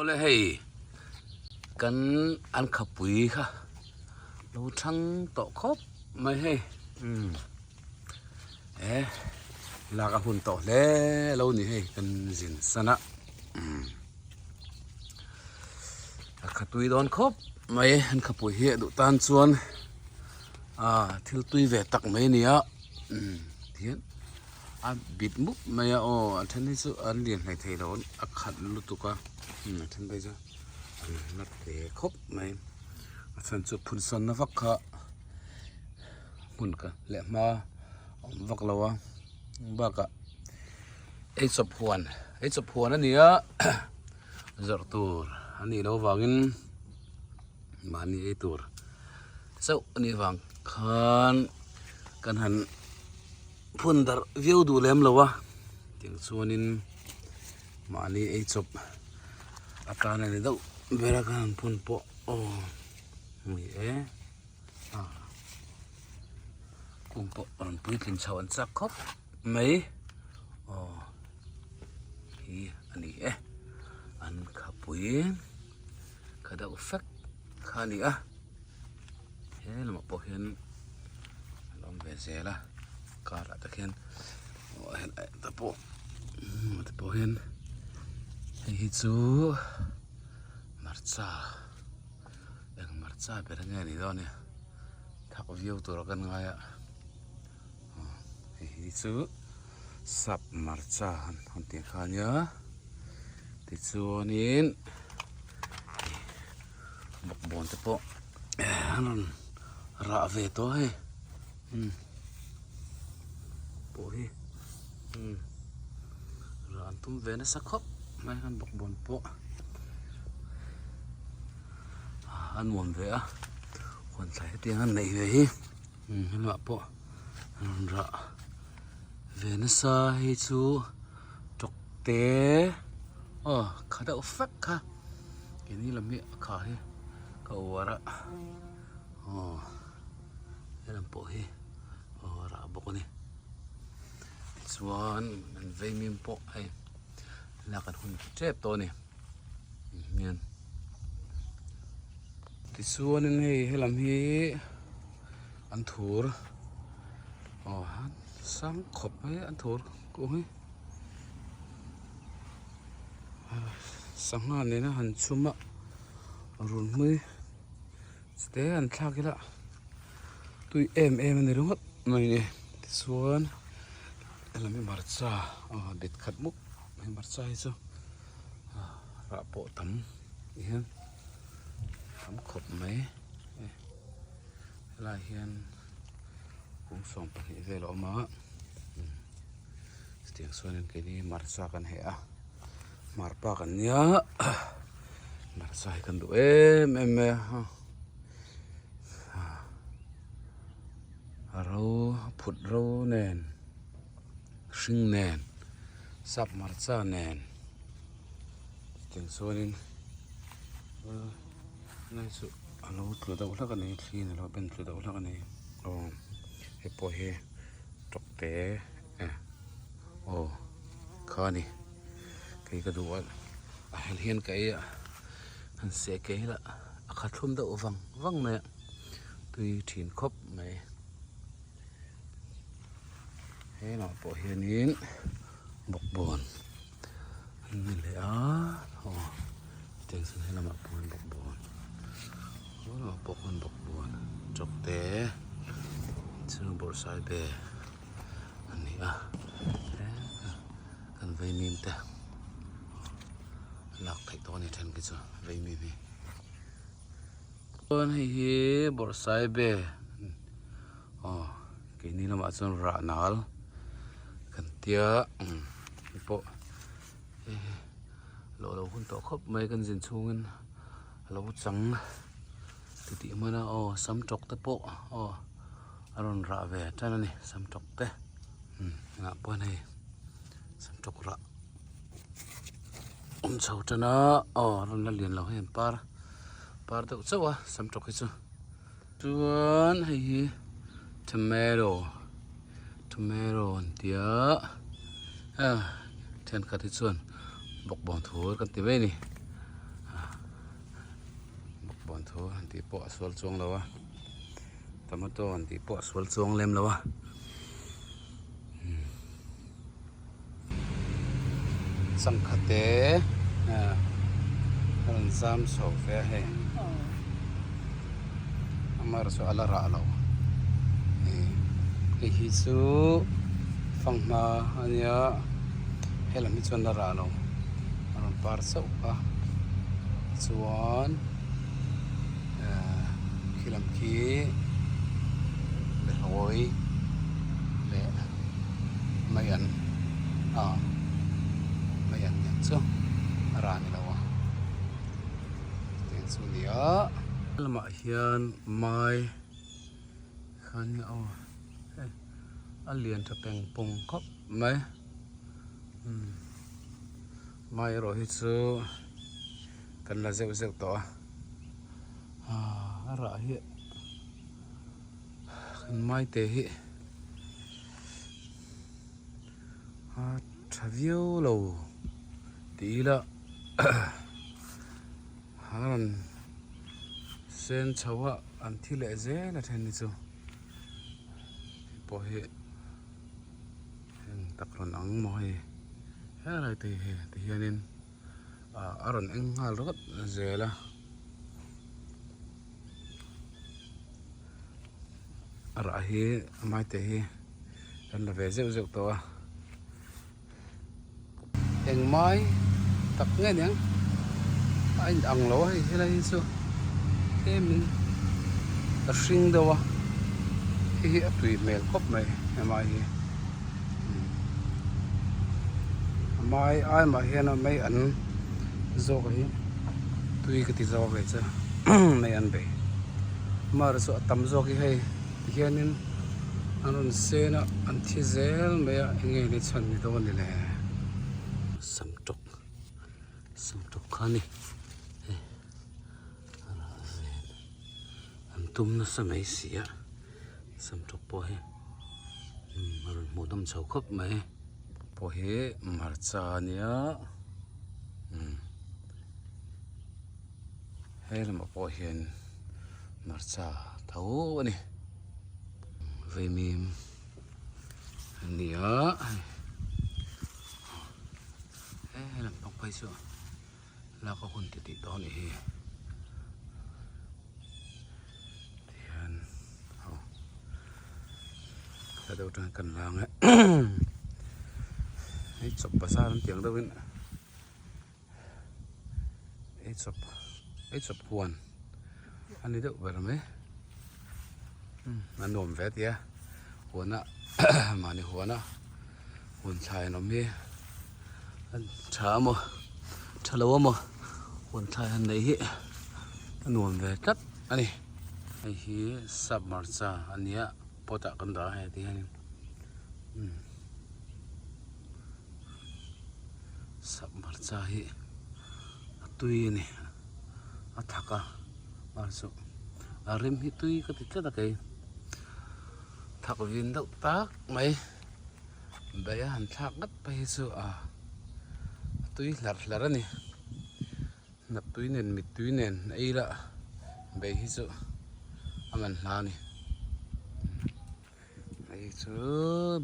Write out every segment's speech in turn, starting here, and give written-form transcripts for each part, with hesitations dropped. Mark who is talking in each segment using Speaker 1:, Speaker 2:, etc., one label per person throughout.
Speaker 1: Awle hei kan an khapui kha lo thang tawh khawp mai hei umm he lak a hun tawh hle lo ni hei kan zin san a umm a kha tui dawn khawp mai an khapui hi a duh tan chuan ah thil tui ve tak mai a ni a umm tihian. A bit mup mai a aw a then hi chu an lian hlei thei lo a khat lutuk a umm a then phei chu an la te khawp mai a chhan chu phun sawn na vak kha hmun ka leh hma a awm vak lo a bakah ei chawp huan ei chawp huan a ni a zawrh tur a nih loh avangin mahni ei tur chauh a nih avang khan kan han. Phun darh viau duh lem lo a tiang chuanin mahni ei chawp atan a ni deuh ber a khan phun pawh aw ni e a kung pawh rawn puitlin chho an chak khawp mai aw hi a ni e an khapui kha deuh fek kha a ni a. He lamah pawh hian a lo awm ve zel a car ah te khian te pawh te pawh hian hei hi chu hmarcha eng hmarcha ber nge ni dawn ni thak viau tur a kan ngai a hei hi chu sap hmarcha an tih kha a nia tichuanin. Bawkbawn te pawh an rawn rah ve tawh a hei umm pawh hi umm rah an tum ve nasa khawp mai an bawkbawn pawh a nuam ve a huan thlai hetiang an neih ve hi umm helaiah pawh an rawn rah ve nasa hei chu tawkte aw kha deuh fek kha. Keini lam hi a kha hi ka uar a aw helam pawh hi aw a rah bawk a ni tichuan an vei mim pawh hei lak an hun tep tawh a ni hian tichuanin hei helam hi an thur aw sang khawp mai an thur kawng hi. Sangha nena han chhum a runhmui te an thlak ila tui em em a ni ringawt mai ni tichuan helam hi hmarcha aw bet khat mup mai hmarcha hi chu rah pawh tam ti hian tam khawp mai helaiah hian kum 12 vel a awm a. Chutiang chuanin keini hmarcha kan heh a hmarpa kan nia hmarcha hi kan duh em em mai a a ro a phut ro nen hring nen sap hmarcha nen chutiang chuanin helai chu a lo tlu deuh hlek a ni thli in a lo ben tlu deuh hlek a ni aw hei pawh hi. Tawkte eh aw kha a ni kei ka duh a a hel hian ka ei a han seh kei la a kha thlum deuh vang vang mai a tui thin khawp mai helamah pawh hianin bawkbawn an ni leh a aw tiang chuan helamah pawh hian bawkbawn helamah pawh khawn bawkbawn tawkte chu bawrhsaibe a ni a kan vaimim te lak theih tawh a ni then khi chu vaimim hi chuan hei hi bawrhsaibe aw keini lamah chuan rah nal kan tia hei pawh loh lo hun tawh khawp mai kan zin chhungin a lo chang ti tih hman a aw sam tawk te pawh aw a rawn rah ve tan a ni sam tawk te engah pawh hian hei sam tawk rah awm chho tan a aw a rawn la lian lo hei an par par deuh chauh a sam tawk hi chu. Chuan hei hi tomato tomato an tia a thenkhat hi chuan bawkbawn thur kan ti mai a ni. Chawhthu han tih pawh a sual chuang lo a, tomato han tih pawh a sual chuang lem lo a. Sangha te a rawn zam chho ve a hei amaherawhchu chu a la rah lo hei hi chu fanghma a nia helam hi chuan a la rah lo a rawn par chauh a chuan khilam khi behlawi leh mai an a mai an nen chu a rah ni lo a tiang chu a ni a. Lamah hian mai khan hi aw hei a lian tha peng pawng khawp mai umm mai erawh hi chu kan la zeuh zeuh tawh a ah a rah hi kan maite hi a tha viau lo tih ila a rawn sen chho a an thi leh zel a then hi chu hei pawh hi heng tak rawn ang maw hei helai te hi tihianin ah a rawn eng nghal ringawt zel a. A rah hi a maite hi kan la ve zeuh zeuh tawh a eng mai tak nge niang a in ang lo a hei helai hi chu tlem in a hring deuh a hei hi a tui hmel khawp mai he mai hi a mai ai mah hian a mai an zawk hi tui ka ti zawk ve che mai an bei mar chu a tam zawk hi hei tihianin an rawn sen a an thi zel mai a eng nge ni chhan ni dawn ni le samtawk samtawk kha a ni hei a rah vel an tum nasa mai si a samtawk pawh hi a rawn hmuh nawm chho khawp mai pawh hi hmarcha a nia umm he lamah pawh hian hmarcha tho a ni vaimim a ni a he lampang phei chu lak a hun titih tawh a nih hi tihian aw hla deuh atang hian kan lang e hei chawp bazar an tih ang deuhin ei chawp ei chawp huan a ni deuh ber mai a nuam ve a tia huana mahni huana huan thlai an awm hi. An tha amaw tha lo amaw huan thlai han neih hi a nuam ve tlat a ni hei hi sap hmarcha a nia pot ah kan dah a hei ti hianin umm sap hmarcha hi a tui a ni a thak a mahse a rim hi tui ka ti tlat a kei thak vin deuh tak mai. Daih a han thlak ngat phei hi chu a tui hlarh hlarh a ni hnap tui nen mit tui nen ei la bei hi chu a man hla a ni hei chu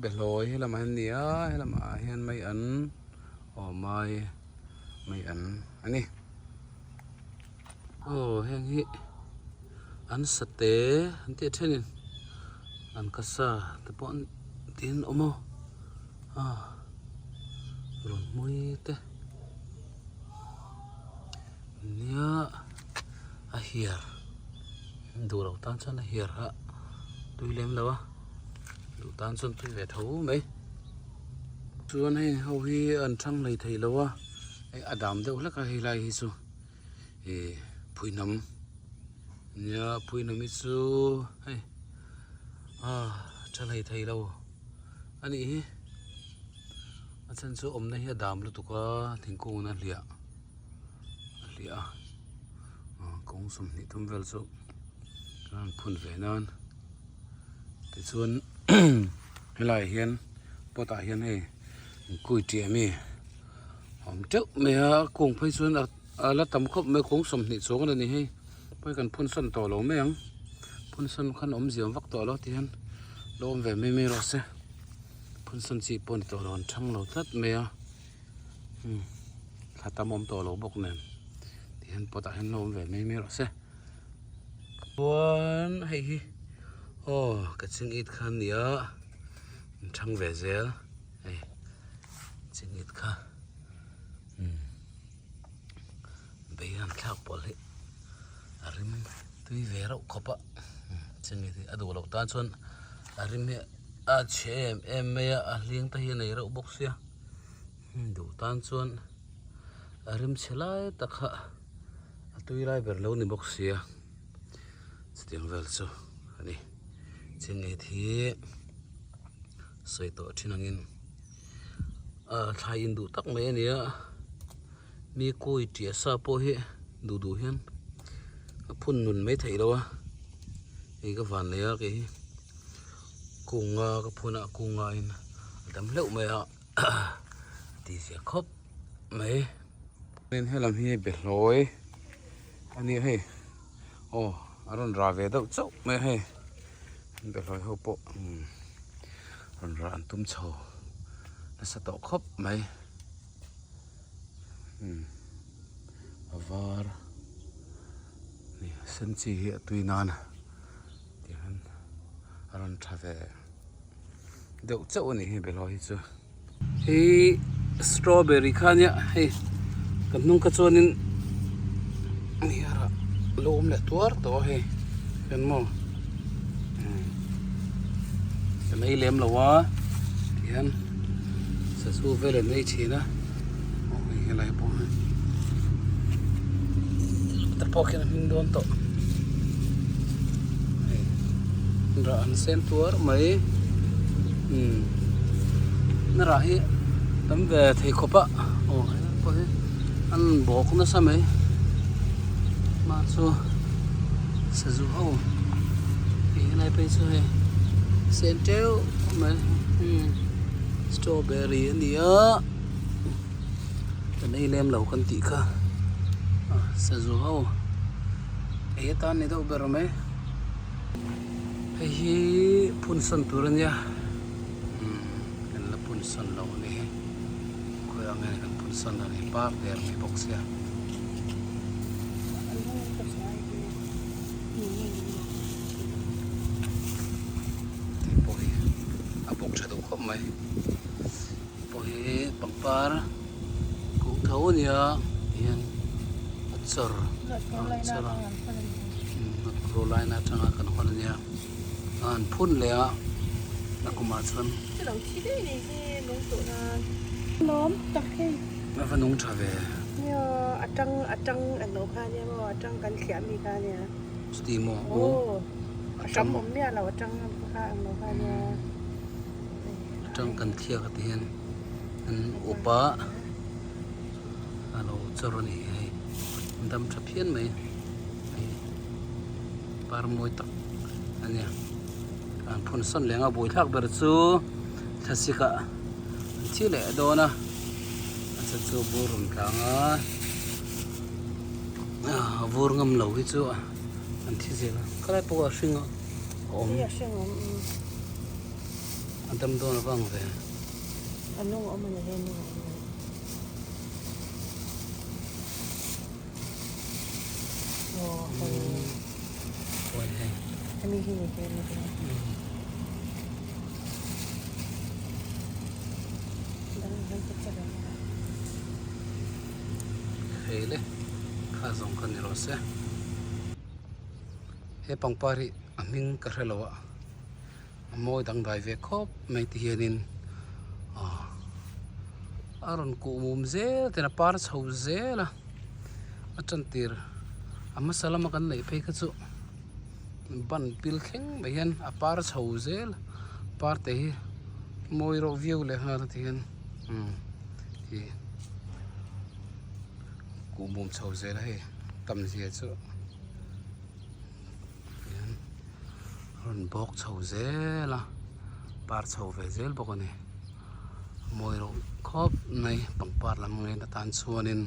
Speaker 1: behlawi he lamah hian a ni a he lamah hian mai an aw mai mai an a ni aw heng hi an sate an tih thenin an ka sa te pawh an tiin awm a ah rawn hmui te nia a hiar duh loh tan chuan a hiar a tui lem lo a duh tan chuan tui ve tho mai chuan hei ho hi an thang hlei thei lo a hei a dam deuh hlek a helai hi chu. Ih phuihnam nia phuihnam hi chu hei ah tha hlei thei lo a nih hi a chhan chu awmna hi a dam lutuk a thingkung in a hliah a hliah a kawng 20 thum vel chu a rawn phun ve nan tichuan helaiah hian pot ah hian hei kui ṭiah mi a awm teuh mai a kung phei chuan a. A la tam khawp mai kawng 20 chuang a ni hei. Pawi kan phun sawn tawh lo mai ang. Phun sawn khan awmzia awm vak tawh lo ti hian lo awm ve mai mai rawh se. Phun sawn chi pawh ni tawh lo an thang lo tlat mai a. Umm thla tam awm tawh lo bawk nen ti hian pot ah hian lo awm ve mai mai rawh se. Chuan hei hi aw ka ching it kha ania an thang ve zel hei ching it kha umm bei han thlak pawlh hi a rim tui ve reuh khawp a ching it hi a duh loh tan chuan a rim hi a chhe em em mai a a hling te hi a nei reuh bawk sia duh tan chuan a rim chhe lai tak kha. A tui lai ber lo ni bawk sia chutiang vel chu a ni chingit hi sawi tawh thin angin ah thlai in duh tak mai a ni a mi kawi tia sa pawh hi duh duh hian a phun nun mai theih lo a hei ka van nei a kei hi kunga ka phun a kunga in a dam hleuh mai a a tihzia khawp mai. Helam hi behlawi a nia hei aw a rawn rah ve deuh chauh mai a hei behlawi ho pawh umm rawn rah an tum chho nasa tawh khawp mai umm a var ni sen chi hi a tui nan tihian a rawn tha ve deuh chauh a ni hei behlawi hi chu. Hei strawberry kha ania hei kan hnung kha chuanin hniara lo awm leh tuar tawh a hei hian maw kan ei lem lo a tihian sazu vel an ei thin a aw hei helai pawh hi te pawh khian a hming dawn tawh hei rah an sen tuar mai umm na rah hi tam ve thei khawp a aw helai pawh hi an bawk nasa mai mah chu sazu ho hei helai phei chu hei sen teuh mai umm strawberry a ni a. Kan ei lem lo kan tih kha sazu ho ei atan ni deuh ber mai hei hi phun sawn tur a nia umm kan la phun sawn lo a ni hi khawiah nge kan phun sawn a ni par der mai bawk sia. Tih pawh hi a bawk tha duh khawp mai. Pawh hi pangpar kung tho a nia tihian a chawr a rawn chawr a North Carolina atanga kan hawn a nia a han phun leh a a kumah chuan a va nung tha ve chuti maw aw a tang atang kan thliak a ti hian an up a a lo chawr a ni hei an dam tha phian mai hei par mawi tak a nia an phun sawn leng a buaithlak ber chu thlasik ah an thi leh dawn a a chhan chu bur rawn tlang a vur ngam lo hi chu an thi zel a khalai pawh a hring a awm. A dam dawn a vang ve.
Speaker 2: A nung awm a ni he nung awm a ni. Aw hei.
Speaker 1: Awi hei.
Speaker 2: Hemi hi ni he ni he. Dang dang te che reng.
Speaker 1: Hei le kha zawng kha ni rawh se. He pangpar hi a hming ka hre lo a. A mawi dangdai ve khawp mai ti hianin ah a rawn kuh mum zel ten a par chho zel a a tan tir a hmasa lama kan neih phei kha chu ban pil thleng mai hian a par chho zel par te hi mawi reuh viau leh nghal a ti hian umm ih kuh mum chho zel a hei tam zia chu. Hian rawn bawk chho zel a par chho ve zel bawk a ni a mawi reuh khawp mai pangpar lam ngaina tan chuanin.